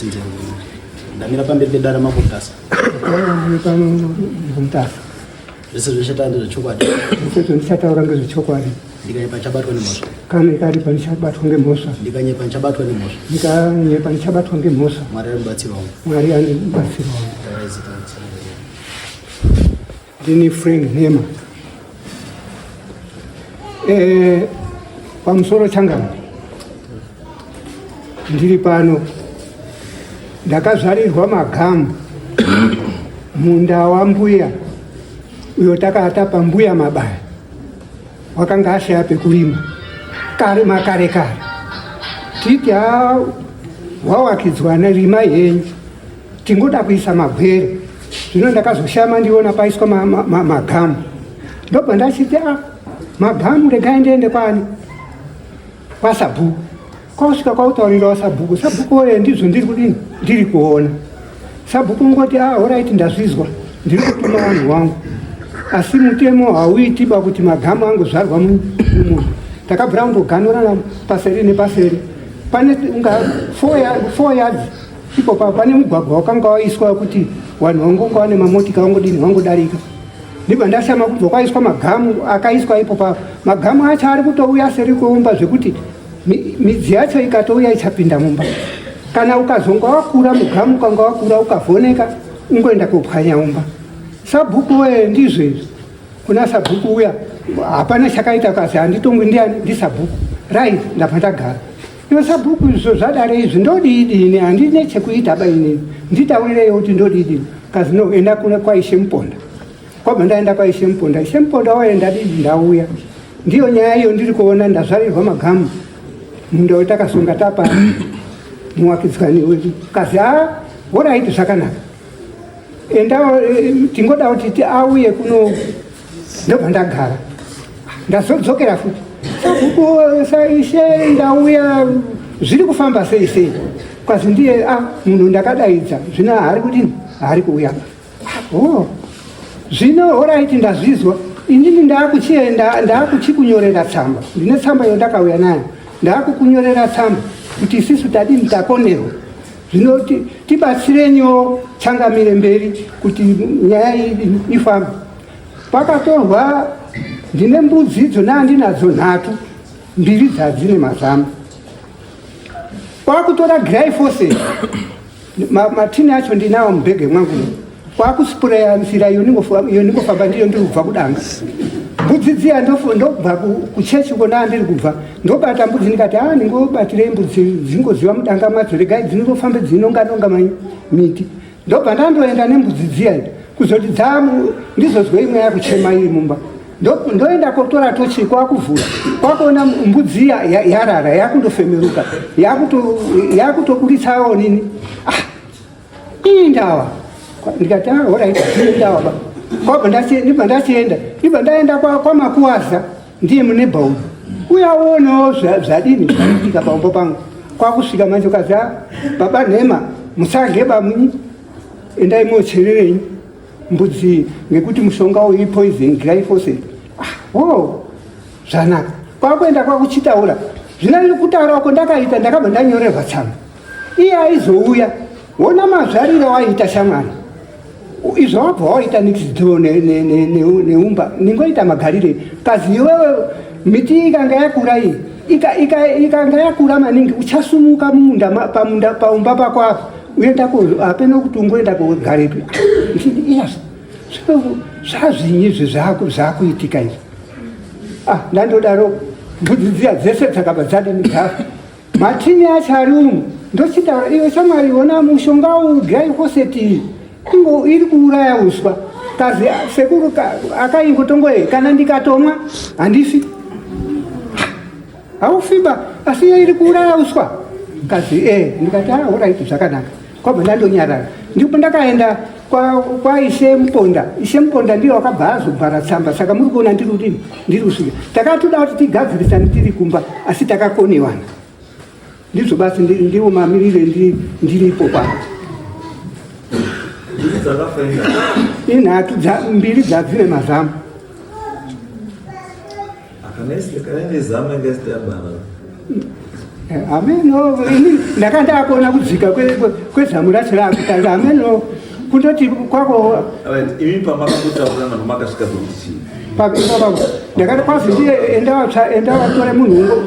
Sinzero. Ndamira pamberi pedare mambo Mutasa. Mutasa. Zvese zvechataura ndezvechokwadi. Zvese zvandichataura ndezvechokwadi. Ndikanyepa ndichabatwa nemhosva. Kana ikaripa ndichabatwa ngemhosva. Ndikanyepa ndichabatwa nemhosva. Ndikanyepa ndichabatwa ngemhosva. Mwari ari mubatsiri wangu. Mwari ari mubatsiri wangu. Ndini Frank Nhema. Eh, pamusoro changano ndiri pano ndakazvarirwa magamu munda wambuya uyo takatapa mbuya mabaya wakanga ashaya pekurima kare makare kare titi wawakidzwa nerima yenyu tingoda kuisa magwere zvino ndakazoshama ndiona paiswa magamu ma, ma, ndobva ndachiti a ah, magamu regai ndiende kwani kwasabhuku kwakusvika kwautaurirawo sabhuku sabhuku oye ndizvo ndiri kudini ndiri kuona sabhuku ngoti a ah, horaiti ndazvizwa ndiri kutuma vanhu wangu asi mutemo hauitiba kuti magamu angozvarwa mumunhu takabvira kundoganurana paseri nepaseri pane unga four yards ipo pa pane mugwagwa wakanga waiswa kuti vanhu vangonga vane mamotika vangodini vangodarika ndibva ndashama kubva kwaiswa magamu akaiswa ipo pa magamu acho ari kutouya seri kweumba zvekuti midzi yacho ikatouya ichapinda mumba kana ukazonga wakura mugamu ukanga wakura ukavhoneka ungoenda kopwanya umba sabhuku wee ndizvo izvi kuna sabhuku uya hapana chakaita kasi handitongwi ndiani ndisabhuku right ndabva ndagara Iwe sabhuku izvo zvadare izvi ndodii dini handine chekuita ba inini nditaurireyo kuti ndodii dini kazi no enda kuna kwaishe muponda kwabva ndaenda kwaishe muponda ishe muponda waenda didi ndauya ndiyo nyaya iyo ndiri kuona ndazvarirwa magamu munda wetakasunga tapa muwakidzwani wedu kazi a horaiti zvakanaka enda eh, tingoda kuti auye kuno ndobva ndagara ndazodzokera futi sabhuku saishe ndauya zviri kufamba sei sei kwazi ndiye a ah, munhu ndakadaidza zvino haari kudini haari kuuya o oh, zvino horaiti ndazvizwa inini ndaakuchienda ndaakuchikunyorera tsamba ndine tsamba iyo ndakauya nayo ndaakukunyorera tsamba kuti isisu tadini takonerwa zvino tibatsirenyiwo changamire mberi kuti nyaya iyi ifambe pakatorwa ndine mbudzi idzo naandinadzo nhatu mbiri dzadzine mazamu kwakutora glyphosate matini acho ndinawo mubhege mwangu kwakuspureya nzira iyo ndingofamba ndiyo ndiri kubva kudanga mbudzi dziya ndobva kuchechi uko naa ndiri kubva ndobata mbudzi ndikati a ah, ndingobatirei mbudzi dzingoziva mudanga mwadzo regai dzinongofambe dzinonganonga miti ndobva ndandoenda nembudzi dziya kuzoti dzamu ndizozwe imwe yakuchema iri mumba ndoenda kotora tochi kwakuvhura kwakuona mbudzi yarara yakundofemeruka yakutoburitsawo nini ah, iyi ndawa ndikati ah, horait ndawa ba kwabva ndibva ndachienda ndibva ndaenda kwamakuwaza ndiye mune bhauru uya uonewo zvadini zvaitika paumbo pangu kwakusvika manje ukazi ah, baba nhema musageba munyi endai mochererenyi mbudzi ngekuti mushonga uyu ipoison glyphosate ah, oh, zvanaka kwakuenda kwakuchitaura zvino kutaura uko ndakaita ndakabva ndanyorerwa tsamba iye aizouya wona mazvariro waiita shamwari izvo wabva waita next door neumba ningoita magarire kazi iwewe miti ikanga yakura iyi ikanga yakura maningi uchasumuka mumunda pamunda paumba pako apa uenda hapeno kuti ungoenda kogarepi iya zvazvinyi izvi zvakuitika izvi ah ndandodaro mbudzi dziya dzese dzakabva dzadini dzafa Matini acho ari umu ndochitaura iwe shamwari ona mushonga uyu glyphosate iyi ingo iri kuuraya uswa kazi sekuru akaingotongoye kana ndikatomwa handifi haufiba asi iyo iri kuuraya uswa kazi e ndikati ah orit zvakanaka kwabva ndandonyarara ndipo ndakaenda kwaishe kwa muponda ishe muponda ndiye wakabva azobhara tsamba saka muri kuona ndiri kudini ndiri kusvika takatoda kuti tigadzirisane tiri kumba asi takakonewana ndizvo basi ndiwo mamirire ndiripo pano inhatu mbiri dzadzine mazamu Ameno, ini ndakanga ndakuona kudzika kwezamu racho rakutanga, ameno kundoti kwako. Right, imi pamakangotaurirana pamakasvika pekuti chii? Ipapapo ndakati kwazi ndiye enda watore munhu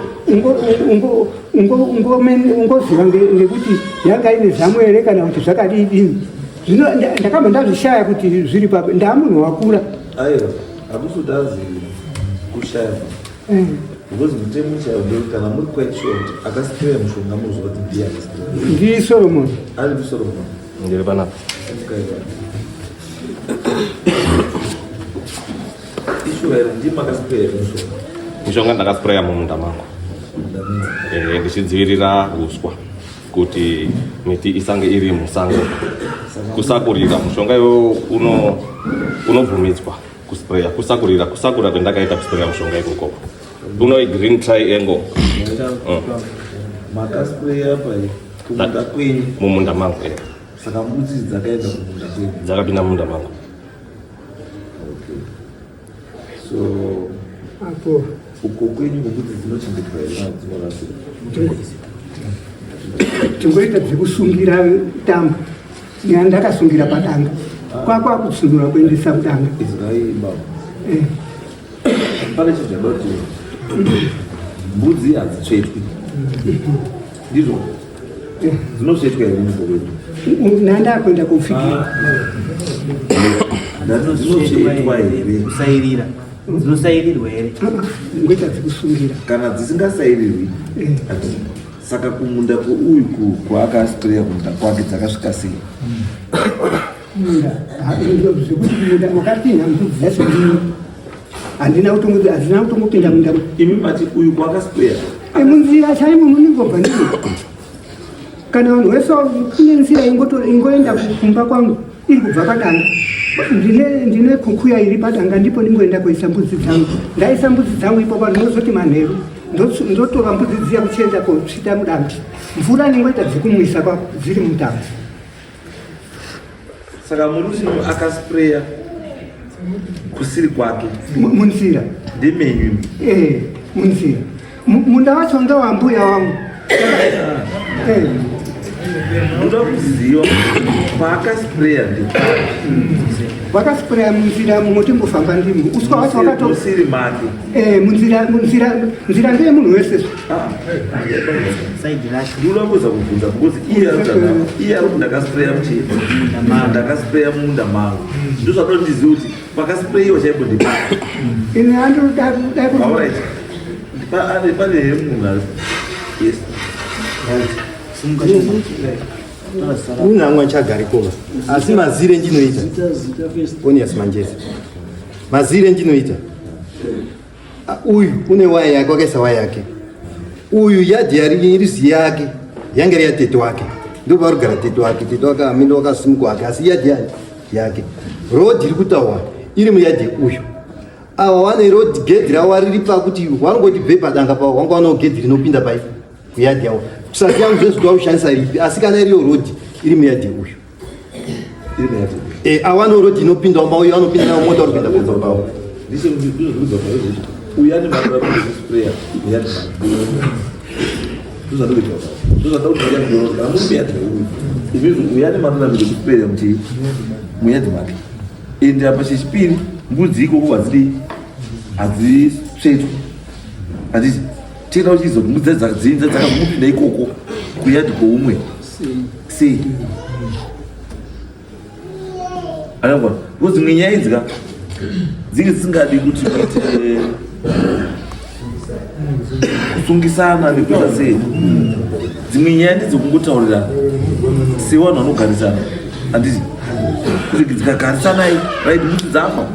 ungoziva ngekuti yanga ine zamu here kana kuti zvakadii dini. Zvino ndakabva ndazvishaya kuti zviri papo, ndaamunhu wakura. Aiwa, hakusi kuti azi kushaya, because mutemo chaiwo ndekuti kana muri quite sure kuti akaspreya mushonga, munoziva kuti ndiye akaspreya. Ndi Solomon. Ari muSolomon? Ndiri panapa. Ishuwa here, ndii makaspreya here mushonga? Mishonga ndakaspreya mumunda mangu. Ndichidzivirira uswa kuti miti isange iri musango, kusakurira. Mushonga iwowo unobvumidzwa kuspreya, kusakurira. Kusakura kwendakaita, kuspreya mushonga ikokoko unoi Green Triangle. Makaspreya pai, kumunda kwenyu? Mumunda mangu. Saka mbudzi dzakaenda kumunda kwenyu? Dzakapinda mumunda mangu. Okay, so apo uko kwenyu mbudzi dzinochengetwa here kana dzinorasirwa? Tingoita dzekusungira tambo yandakasungira padanga, kwakwa kutsunura kuendesa kudanga. Izwai baba, pane chinhu chada kuti mbudzi hadzitsvetwi, ndizvo? Dzinosvetwa here muko kwedu? Nandakuenda kufikira. Dzinosvetwa here? Kusairira, dzinosairirwa here? Ngoita dzekusungira. Kana dzisingasairirwi, saka kumunda kweuyu kwaakaspreya, kumunda kwake dzakasvika sei? Munda, zvekuti munda makapinda mbudzi dzacho ndini handina kutongo, handina kutongopinda munda. Imi mati uyu kwaakaspreya? Munzira chaimo muningobva ndimo. Kana vanhu vese, kune nzira ingoenda kumba kwangu iri kubva padanga. Ndine kukuya iri padanga, ndipo ndingoenda kuisa mbudzi dzangu. Ndaisa mbudzi dzangu ipopa, ndinozoti manheru ndotora mbudzi dziya kuchienda kotsvita mudanga. Mvura ndingoita dzekumwisa kwako dziri mudanga. Saka muri kuti akaspreya kusiri kwake? Munzira. Ndemenyu imi? Munzira. Munda wacho ngewambuya wangu. Ndoda kuziva paakaspreya ndepapi. Wakaspreya munzira mumotimbofamba ndimo, uswa wacho wakato Musiri make? Munzira, munzira, nzira ndeye munhu wese. Side racho. Ndinoda kuza kubvunza because iye ari kuti, iye ari kuti ndakaspreya muchii, ndakaspreya mumunda mangu. Ndozvatoda ndizive kuti pakaspreyiwa chaipo ndepapi. Ini handinoda kuti Alright, pane here munhu ari? Yes. Ini hangu handichagari kova, asi mazire ndinoita Onias Manjezi, mazire ndinoita. Uyu une waya yake, wakaisa waya yake. Uyu yadhi yari irizi yake, yange iri yatete wake, ndo parugara tete wake. Tete wake amene wakasimuka wake, asi yadhi yake. Rodhi iri kutaurwa iri muyadhi uyu. Ava wane rodhi, gedhi ravo riri pakuti vanongoti bve padanga pavo, wanga wanawo gedhi rinopinda pai kuyadhi yavo. Kusati yangu zvezvi tovakushandisa ripi, asi kana iriyo rodhi iri muyadhi uyu. Iri muyadhi. Awanawo rodhi inopinda mauyu, anopinda nawo mota uri kuenda panzvimbo pavo. Ndizvo uyu ane marura kuspreya muyadhi make. Ndozvandikuita, ndozvanda kuti muyadhi, kana muri muyadhi uyu, izvizvi uyu ane marura kuspreya muchii, muyadhi make. Ende apa chechipiri, mbudzi ikoko hadzidi, hadzitsvetwi, handiti? Tenda uchiziva kuti mbudzi dzinza dzakazomupinda ikoko kuyadhi kwoumwe sei? Anangwa, because dzimwe nyaya idzi ka dzinge dzisingadi kuti muite kusungisana nekuita sei. Dzimwe nyaya ndedzekungotaurirana sevanhu vanogarisana, handiti? Kuti dzikagarisanai, right, mbudzi dzafa,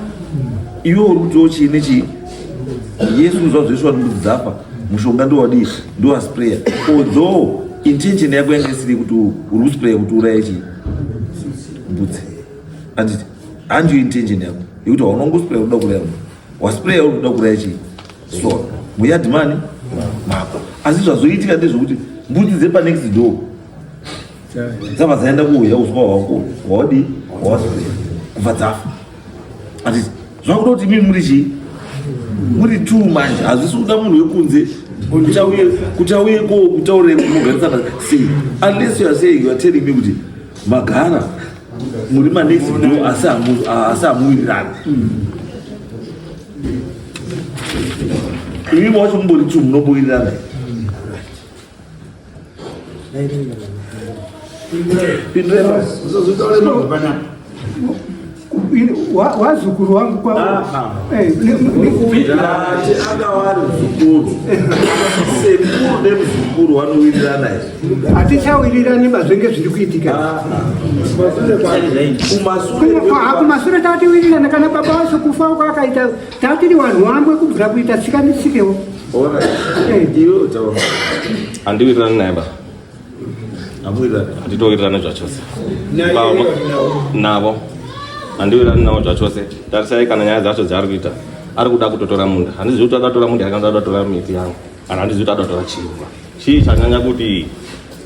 iwe uri kutiwo chii nechii. Yesu unoziva zveshuwa kuti mbudzi dzafa, mushonga ndowadii, ndowaspreya, although intention yako yanga isiri kuti uri kuspreya kuti uraye chii, mbudzi, handiti? Handiyo intention yako yekuti haunongospreya kuda kuraya munhu, waspreya uri kuda kuraya chii, sora muyadhi mani mako. Asi zvazoitika ndezvekuti mbudzi dzepanext door dzabva dzaenda kuuya uswa hwako hwawadii, hwawaspreya, kubva dzafa, handiti? Zvakuda kuti imi muri chii, muri two manje, hazvisi kuda munhu wekunze. Kuti auye ko kutaurire munogarisana sei? Unless you are saying, you are telling me kuti magara muri manext door asi asi hamuwirirani. Imi wacho mumbori tu munombowirirana. Wazukuru wangu kwa anga wari mzukuru, sekuru nemuzukuru wanowirirana izvi. Hatichawirirani mazvenge zviri kuitika kumasure. Tatiwirirana kana baba vacho kufa uko akaita tatiri vanhu vambwe kubvira kuita tsika netsikewo. Iwe utaura. Handiwirirani naye ba. Hamuwirirani? Handitowirirani zvachose navo, handiwirirani navo zvachose. Tarisai kana nyaya dzacho dzaari kuita, ari kuda kutotora munda. Handizivi kuti ada kutora munda here kana ada kutora miti yangu, kana handizivi kuti ada kutora chingwa. Chii chanyanya kuti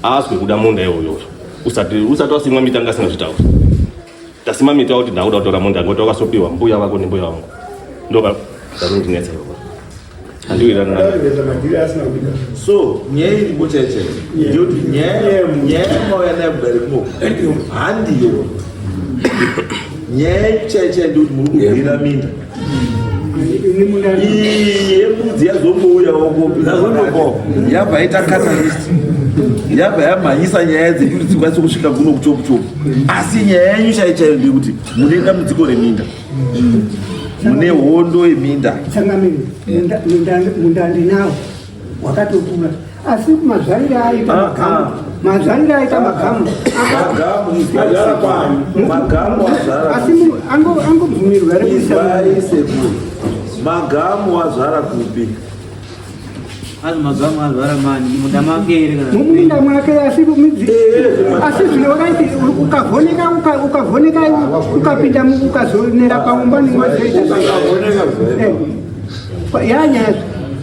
azwe kuda munda iwoyoyo usati wasimwa miti? Anga asina zvitaura tasima miti wakuti ndakuda kutora munda ngokuti wakasopiwa mbuya vako nembuya vangu. Ndo zvarundinetsa ivovo, handiwirirani naye. So nyaya iripo chaichai ndeyekuti nyaya yamauya nayo kudare kuno handiyo nyaya chaichai. Ndeyekuti muri kurwira minda. Iyi yembudzi yazombouyawo kopi, yabva yaita catalyst, yabva yamhanyisa nyaya dzenyu kuti dzikwanise kusvika kuno kuchopu chopu. Asi nyaya yenyu chaichaiyo ndeyekuti mune dambudziko reminda, mune hondo yeminda. Tsangamiri, munda ndinawo wakatokura, asi mazvarire aita magamu, mazvarire aita magamu. Magamu, magamu azvara. Asi angobvumirwa here kuisa? Izwai sekuru, magamu azvara kupi? Azi magamu azvara mani munda make here kana? Mumunda mwake, asi midzi, asi zvino wakaiti ukavhoneka ukavhoneka ukapinda ukazonera paumba nimwazoita yanyaya.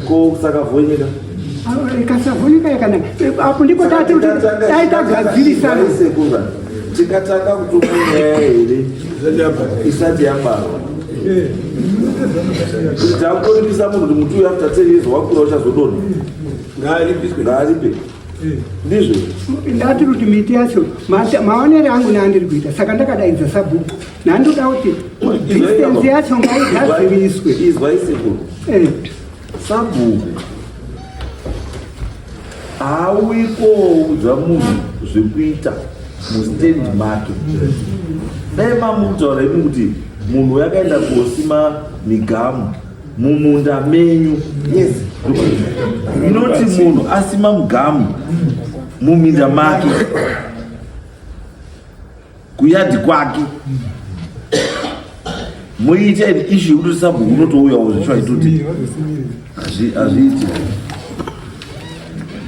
Ko kusakavhonyeka? Ikasavhoneka yakanaka. Apo ndipo tati kuti dai tagadzirisana. Sekuru, tikatanga kutonga nyaya here isati yabarwa, kuti takutoripisa munhu kuti muti uyu after 10 years wakura uchazodonha, ngaaripe, ndizvo? Ndati kuti miti yacho maonero angu naandiri kuita, saka ndakadaidza sabhuku nandoda kuti distance yacho ngaigadziriswe. Izwai sekuru. Sabhuku haauyi koudza munhu zvekuita mustendi make. Dai mamutaura imi kuti munhu yakaenda kosima migamu mumunda menyu, yes, inoti munhu asima mugamu muminda make kuyadhi kwake, muite an issue yekuti sabhuku unotouyawo zvicho aitoti hazviiti.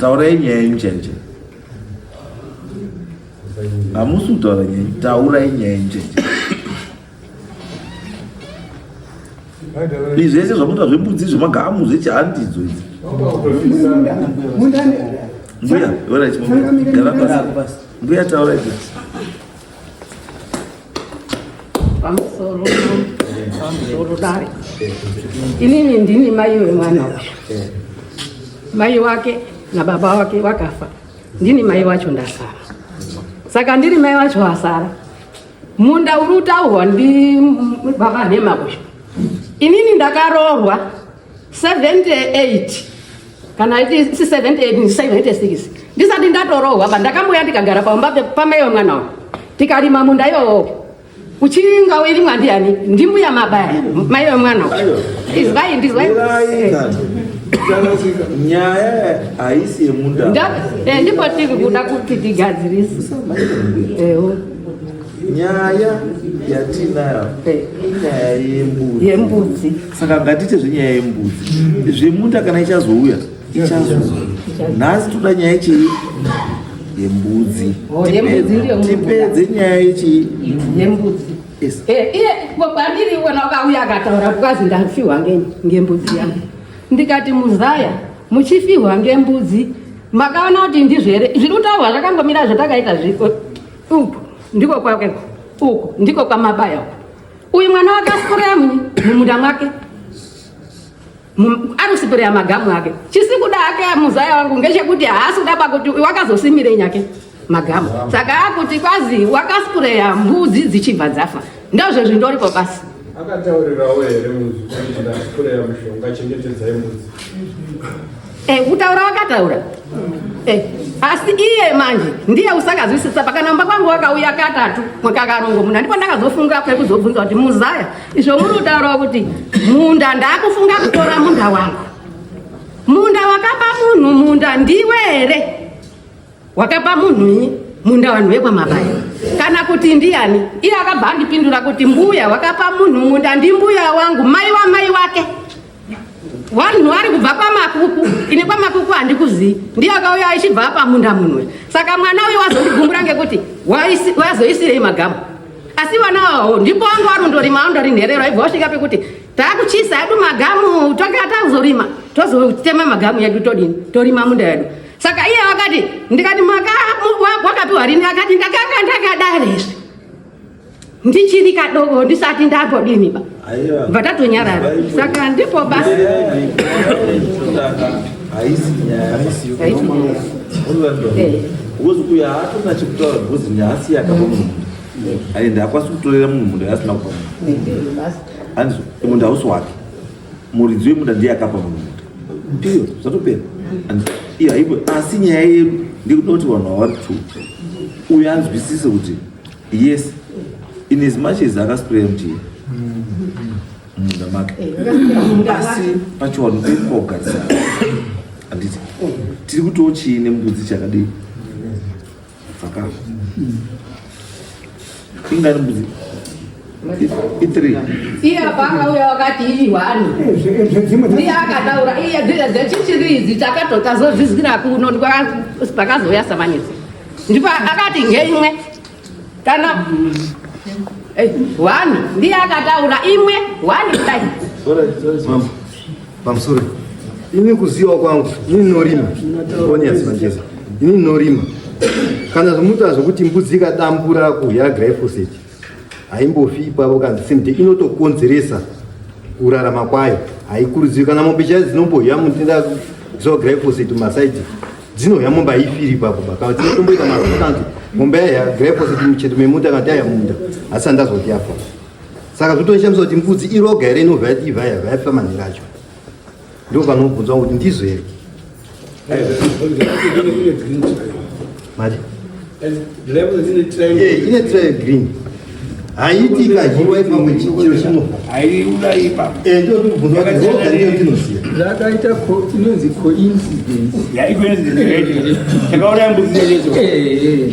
Taurai nyaya yenyu chaicho. Hamusi kutaura nyaya, taurai nyaya yenyu chaicho. Izvi zvese zvamuita zvembudzi, zvemagamu, zvechihandidzo idzi. Mundani. Mbuya, ora gara pasi. Mbuya, taurai idzi. Pamusoro, pamusoro dare. Inini ndini mai wemwana uyu. Mai wake nababa wake wakafa, ndini mai wacho ndasara. Saka ndiri mai wacho asara, munda uri utaurwa ndi baba Nhema uyu, inini ndakaroorwa 78 kana iti 78, 76. Ndisati ndatorohwa ba, ndakamboya ndikagara paumba pamai wemwana uyu, tikarima munda iwowo uchinga uirimwa ndiani? Ndimbuya Mabaya, mai wemwana uyu. Izwai, ndizwai. Mirai kani. Nyaya haisi yemunda. Ndipo tiri kuda kuti tigadzirise. Ewo. Nyaya yatinayo inyaya yembudzi. Yembudzi. Saka ngatiite zvenyaya yembudzi. Zvemunda kana ichazouya, ichazouya. Nhasi toda nyaya yechii? Yembudzi. Oh, yembudzi ndiyo muri kuda. Tipedze nyaya yechii? Yembudzi. Yes. Iye kwandiri wena wakauya akataura kwazi ndafiwa ngembudzi yangu. Ndikati muzaya, muchifiwa ngembudzi makaona kuti ndizvo here zviri kutaurwa? Zvakangomira zvatakaita zviko. Uku ndiko kwake, uku ndiko kwaMabaya uku. Uyu mwana wake asikuraya mumunda mwake. Ari kusipireya magamu ake. Chisikuda ake muzaya wangu ngechekuti haasi kuda pakuti wakazosimire nyake magamu. Saka akuti kwazi wakasipureya mbudzi dzichibva dzafa. Ndozvo zvindoripo basi. Akataurirawo here muzukuru kuti ndasipureya mushonga chengetedzai mbudzi? Kutaura wakataura. Asi iye manje ndiye usakazwisisa. Pakanamba kwangu wakauya katatu mwekakarongomuna, ndipo ndakazofunga kwekuzobvunza kuti muzaya izvo muri kutaura kuti munda ndakufunga kutora munda wangu, munda wakapa munhu munda ndiwe here wakapa munhu nyi munda vanhu vekwamabaya kana kuti ndiyani? Iye akabva andipindura kuti mbuya wakapa munhu munda ndimbuya wangu, mai wamai wake. Vanhu vari kubva kwamakuku, ini kwamakuku handikuzii, ndiye akauya achibva pamunda munhu. Saka mwana uyu wazondigumbura ngekuti wazoisirei magamu, asi vana vawo ndipo wangu warundorima andori nherero, aibva wasvika pekuti takuchisa yedu magamu, toga tazorima tozotema magamu yedu todini torima munda yedu. Saka iye wakati ndikati wakapiwa rini? Akati ndakanga ndakadare izvi ndichiri kadoko ndisati ndambodini ba bva tatonyarara. Saka ndipo basi. Haisi nyaya because uyu haatona chekutaura because nyaya yakapa munhu munda, aende akwanisi kutorera munhu munda asina kupa munhu. Handizvo, munda hausi wake, muridzi wemunda ndiye akapa munhu munda, ndiyo zvatopera. Iyo haipo. Asi nyaya yedu ndikuda kuti vanhu vavari two, uyu anzwisise kuti yes, in as much as akaspreya muchii munda make, asi pachiwanhu pedu pakugarisana, handiti tiri kutiwo chiine mbudzi chakadii dzakafa ingani mbudzi i3. Iye apa akauya wakati iyi one, ndiye akataura iye dzechichiri idzi takatotazozvizwira kuno pakazouya samanisi, ndipo akati ngeimwe kana one, ndiye akataura imwe one kudai. Pamusoro, ini kuziva kwangu, ini ndinorima, Onias Manjeza, ini ndinorima. Kana zvomuta zvokuti mbudzi ikadambura kudya glyphosate haimbofi ipapo kana same day, inotokonzeresa kurarama kwayo, haikurudziri. Kana mombe chaidzo dzinombodya mutenda kuziva glyphosate mumasaidi dzinodya, mombe haifiri ipapo ba. Kana dzinotomboita mazuva, kana kuti mombe yaya glyphosate mucheto memuta, kana kuti yaya munda, asi handazoti yafa. Saka zvotoshamisa kuti mbudzi iroga here inobva yati ibva yabva yafa manhero acho. Ndo panobvunzwa kuti ndizvo here mari ine tray green haiti ikadyiwa ipapo chiro chinofa. Haiurayi ipapo. Ndio ndikubvunza kuti roga ndiyo ndinoziva. Zvakaita inonzi coincidence. Chakauraya mbudzi chacho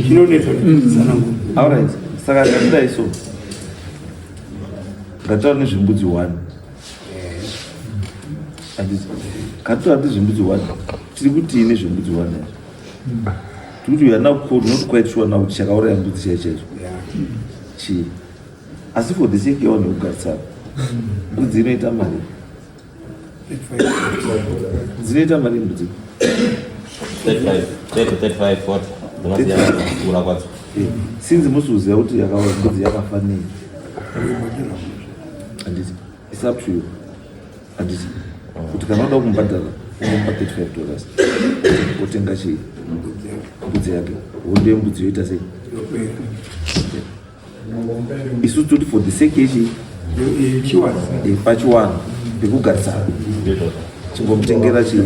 chinonetsa kutsanangura. Alright, saka ngatidai so, ngataura nezvembudzi one, handiti? Ngataura nezvembudzi one. Tiri kutii nezvembudzi one yazvo? Tiri kuti we are now not quite sure now kuti chakauraya mbudzi chaicho chaicho chii, asi for the sake yevanhu vekugarisana, mbudzi inoita mari, dzinoita mari mbudzi. 35, 30, 35, 40, dzinosiyana kukura kwadzo. Sinzi musi kuziva kuti mbudzi yakafa nei, handiti? It's up to you, handiti? Kuti kana uda kumubhadhara, unomupa $35, wotenga chii mbudzi yake, hondo yembudzi yoita sei? Isu toti for the sake yechi pachiwanhu pekugarisana, chingomutengera chi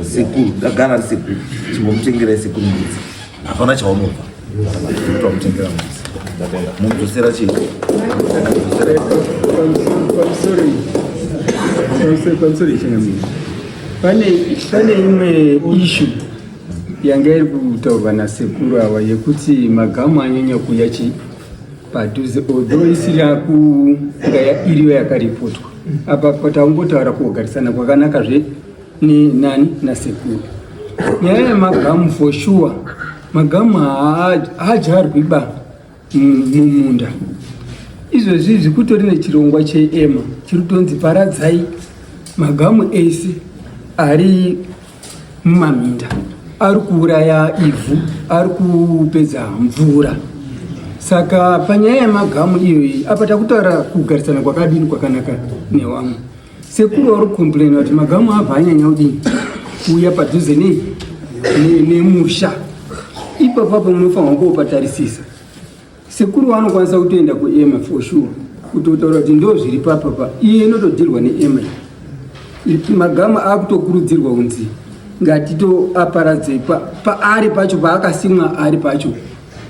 sekuru, ndagara ari sekuru, chingomutengera sekuru mbudzi, hapana chaunobva kuti wamutengera mbudzi, mudzosera chii. Pamusoro ichangamira, pane imwe issue yanga iri kutaurwa nasekuru ava yekuti magamu anyanya kuuya chi padhuze, although isiri kunga iriyo yakaripotwa apa. Taungotaura kugarisana kwakanaka zve nani nasekuru. Nyaya yemagamu, for sure magamu haadyarwi ba mumunda. Izvozvi izvi kutori nechirongwa cheEMA chiri kutonzi paradzai magamu ese ari mumaminda, ari kuuraya ivhu, ari kupedza mvura. Saka panyaya yemagamu iyoyi apa takutaura kugarisana kwakadini kwakanaka newamwe. Sekuru vari kucomplaina kuti magamu abva anyanya kudini kuuya padhuze nei nemusha. Ipapapo munofanirwa kuopatarisisa. Sekuru vanokwanisa kutoenda kuema for sure kutotaura kuti ndo zviri papapa iye inotodhirwa neema magama akutokurudzirwa kunzi ngatitoaparadze paari pacho paakasimwa ari pacho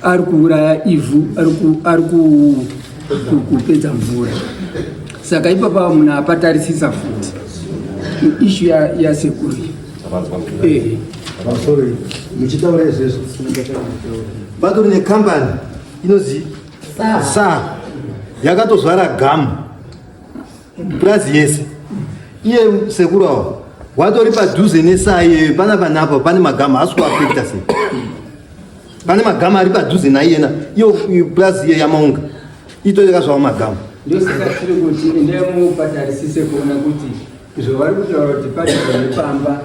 ari kuuraya ivhu ari kupedza mvura saka ipapa munhu apatarisisa futi ishu yasekuru ya Sorry, muchitaura izvezvo patori nekambani inozi sa yakatozvara gamu purazi yese iye sekuru awo watori padhuze nesaa iyeyo pana panapa pane magamu haasi kuafekta sei pane magamu ari padhuze naiyena iyo purazi iye yamaunga ito yakazvawo magamu ndosaka tiri kuti endai mupatarisise kuona kuti zvavari kutaura kuti padhuze nepamba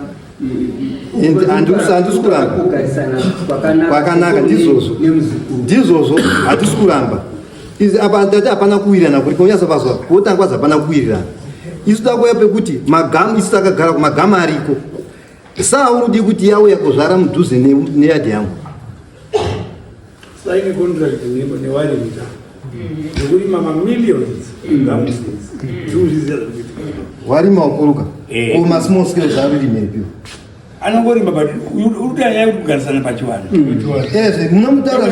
handisi kuramba kwakanaka ndizvozvo ndizvozvo hatisi kuramba apa tati hapana kuwirirana kuri kunyasa pazwa kutanga kwazi hapana kuwirirana isu takuya pekuti magamu isu takagara kumagamu ariko saa urudi kuti yauya kuzvara mudhuze neyadhi yangu Saini contract nevarimi ka zvekurima mamillions gamuses zviuzviziva zvekuitika warima wakuruka eh. ko masmall scale zvaaririmepio anongorima but uri nyaya yekuti kugarisana pachivanhu ezve munomutaura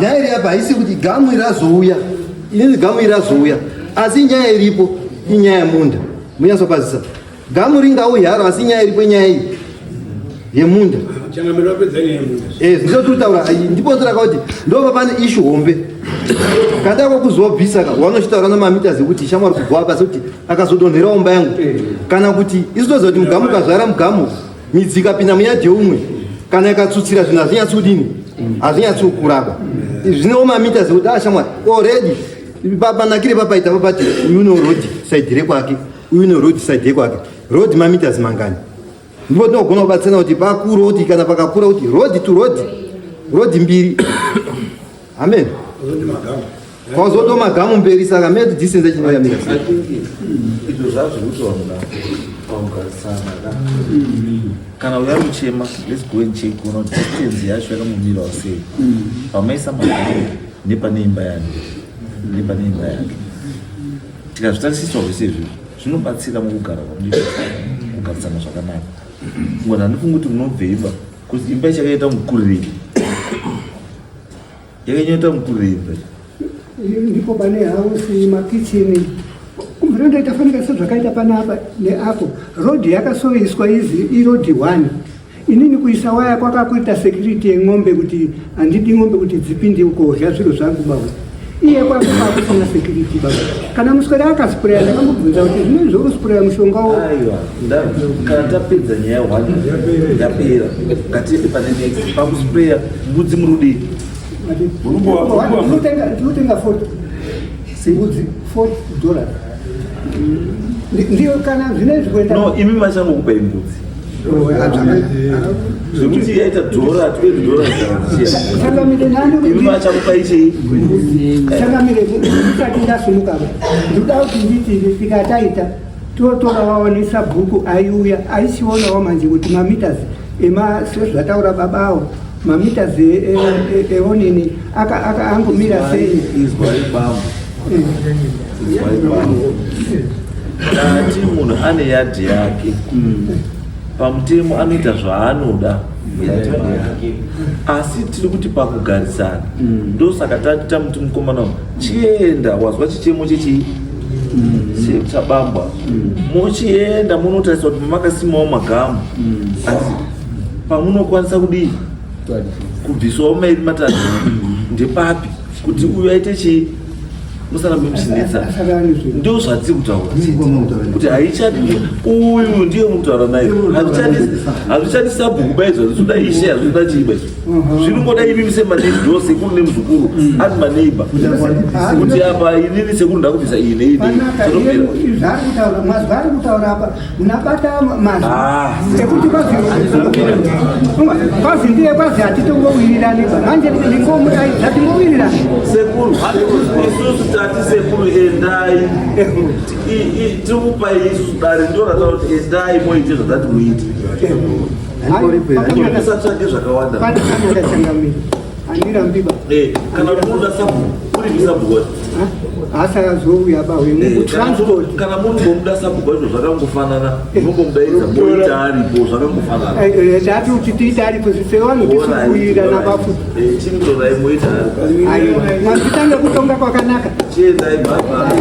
nyaya iri apa haisi kuti gamu iri razouya inini gamu iri razouya asi nyaya iripo inyaya yemunda munyatsopazisa Gamu ringauye haro asi nyaya iripo nyaya iyi yemunda. Changamire wapedza nyaya yemunda. Eh, ndizvo tiri kutaura ndipo ndiraka kuti ndova pane issue hombe. Kada kwakuzobvisa ka wanochitaura namameters ekuti shamwari kugwa pasi kuti akazodonhera omba yangu. Kana kuti isu toziva kuti mugamu ukazvara mugamu midzi ikapinda muyadhi yeumwe kana ikatsutsira zvinhu hazvinyatsi kudini hazvinyatsi kukurapa. Zvinewo mameters ekuti ah shamwari already papanakire papaita papati uyu une road side rekwake uyu ne road side yekwake road mameters mangani ndipo tinogona kubatsirana kuti pakurodi kana pakakura kuti road to road road mbiri amen kwazoto magamu mberi saka meti distance yachinoyamira izvo zvazviri kuti vanhu pakugarisana ka kana uya kuchema let's go and check kuona kuti distance yacho yakamumirawo sei pamaisa magamu nepane imba yake nepane imba yake Tikazvitarisiswa zvese izvi zvinobatsira mukugara kwamunoita kugarisana zvakanaka. Ngona handifungi kuti munobveiba kuti imba ichakaita mukurirei. Yakanyaita mukurirei imba. Ndipo pane hausi makichini kumvira ndoita fanika sezvakaita panapa neapo rodhi yakasoiswa izi irodhi one Inini kuisa waya kwakakuita security yen'ombe kuti handidi n'ombe kuti dzipinde ukodya zviro zvangu baba. Iye kwake kwakusina security baba. Kana muswera akaspreya ndakamubvunza kuti zvino izvo uri mushonga wo. Aiwa, kana tapedza nyaya one yapera ngatiende pane next pakuspreya mbudzi muri kudii? Ndinotenga 40 mbudzi 40 dollars. Ndiyo kana zvinezvi kuenda. No, imi machangokupai mbudzi. Zvekuti yaita dhora twelve dollars imi vachakupai chii? Changamire ndisati ndasimuka ndikuda kuti nditi tikataita totora waonesa bhuku aiuya aichionawo manje kuti mameters ema sezvataura babawo mameters eonini angomira sei izwai bambo izwai bambo tati munhu ane yadhi yake pamutemo anoita zvaanoda muyadhi yake asi tiri kuti pakugarisana ndosaka tati tamuti mukomana uyu chienda wazwa chichemo chechii chabambwa mochienda munotarisa kuti makasimawo magamu asi pamunokwanisa kudii kubviswawo mairi matatu ndepapi kuti uyu aite chii musarambe muchinetsa ndio zvatiri kutaura kuti haichadi uyu ndiye mukutaura naye hazvichadi Hazvichadi sabhuku baizvo, hazvichida ishe, hazvichida chiiba izvo. Zvinongoda imimi semaneighbor, sekuru nemuzukuru, ari maneighbor. Kuti apa inini sekuru ndakubvisa iyi neiyi neiyi. Panaka Zvinopera. zvaari kutaura, mazwi ari kutaura apa munabata mazwi Ah. ekuti kwazi kwazi ndiye kwazi hatitongowirirani ba manje ndingomudaidza tingowirirani. Sekuru, isusu tati sekuru endai. Tiri kupai isusu dare ndo rataura kuti endai moite zvatati muite. Musatsvake zvakawanda. Pakanaka changamire, handirambi ba. Kana munoda sabhuku, uri sabhuku wacho? Asazouya ba wemutransport. Kana muri ngomuda sabhuku wacho zvakangofanana, munongomudaidza moita aripo, zvakangofanana. Tati kuti tiite aripo sevanhu tisikuwirirana pafuti. Chindorai moita aripo. Aiwa, mazita nekutonga kwakanaka. Chiendai baba.